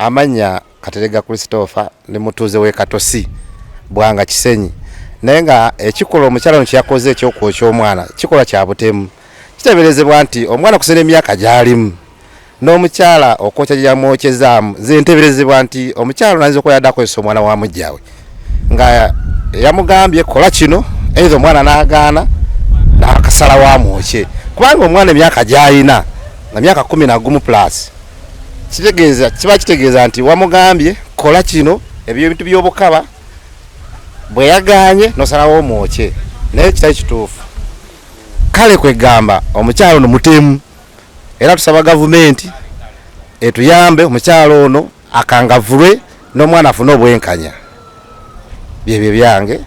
Amannya Kateregga Christopher, ndi mutuuze w'e Katosi, Bwanga, Kisenyi. Naye nga ekikolwa omukyala ono kyeyakoze ekyokwokya omwana kikolwa kya butemu. Kiteeberezebwa nti omwana kusena emyaka gy'alimu n'omukyala okwokya gye yamwokyezaamu, nze nteeberezebwa nti omukyala ono ayinza okuba yadde akozesa omwana wa muggya we nga yamugambye kola kino, either omwana n'agaana n'akasalawo amwokye, kubanga omwana emyaka gy'alina nga myaka 11 plus, kitegeeza kiba kitegeeza nti wamugambye kola kino, ebyo ebintu by'obukaba, bwe yagaanye n'osalawo omwokye, naye kitali kituufu. Kale kwegamba omukyala ono mutemu, era tusaba gavumenti etuyambe omukyala ono akangavulwe n'omwana afune obwenkanya. Byebyo byange.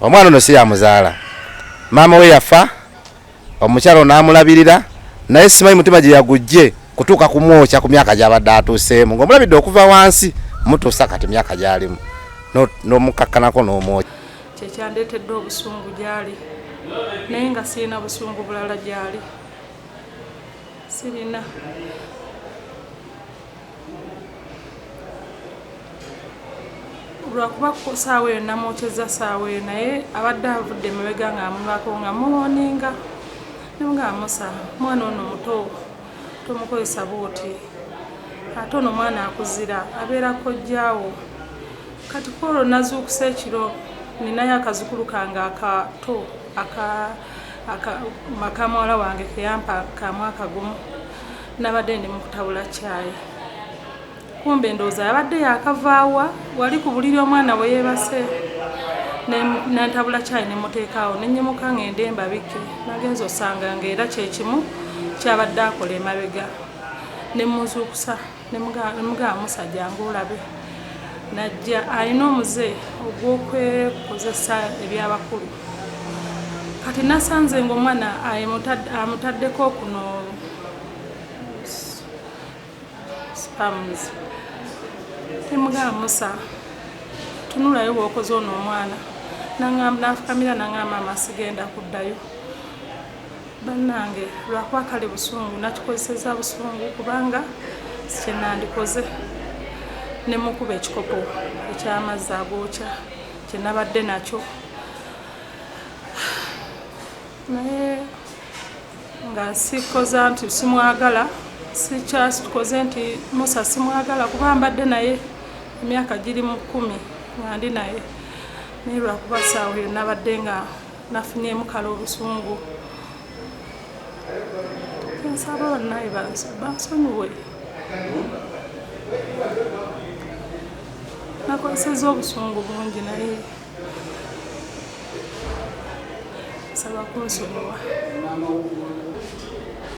Omwana ono si yamuzaala, maama we yafa, omukyala ono n'amulabirira, naye simanyi mutima gye yagujje kutuuka kumwokya ku myaka gy'abadde atuuseemu, ng'omulabidde okuva wansi mutuusa kati myaka gy'alimu, n'omukakkanako n'omwokya. Kyekyandeetedde obusungu gy'ali, naye nga sirina busungu bulala gy'ali, sirina. Lwakuba saawa eyo namwokyeza saawa eyo, naye abadde avudde emabega ng'amulako nga muwoninga, nemugamba, Musa, mwana ono muto, tomukozesa bwoti, ate ono mwana akuzira abeera kojjaawo. Kati kwolwo nazuukusa ekiro, ninayo akazukulu kange akato aka muwala wange keyampa ka mwaka gumu. Nabadde ndi mu kutabula caayi, kumbe ndowooza yabadde yakavaawa wali ku buliri omwana we yeebase. Nentabula caayi nemuteekaawo, nenyimuka ngende mbabikke. Nagenza osanga ngaera kyekimu kyabadde akola emabega. Nemuzuukusa, nemugamba, Musa, jangu olabe. Najja, alina omuze ogw'okwekozesa ebyabakulu. Kati nasanze nga omwana amutaddeko kuno sperms. Nemugamba, Musa, tunulayo bwokoze ono omwana. Nafukamira nangamba, maama, sigenda kuddayo. Bannange, lwakuba kale busungu, nakikozeseza busungu, kubanga kyenandikoze nemukuba ekikopo ekyamazzi agookya kyenabadde nakyo, naye nga sikoza nti simwagala. Sikyasikoze nti Musa simwagala, kuba mbadde naye emyaka giri mu 10 nga ndi naye, naye lwakuba saawa eyo nabadde nga nafunyemu kale obusungu. Nsaba bannaye bansonyiwe, nakozeseza obusungu bungi, naye nsaba kunsonyiwa.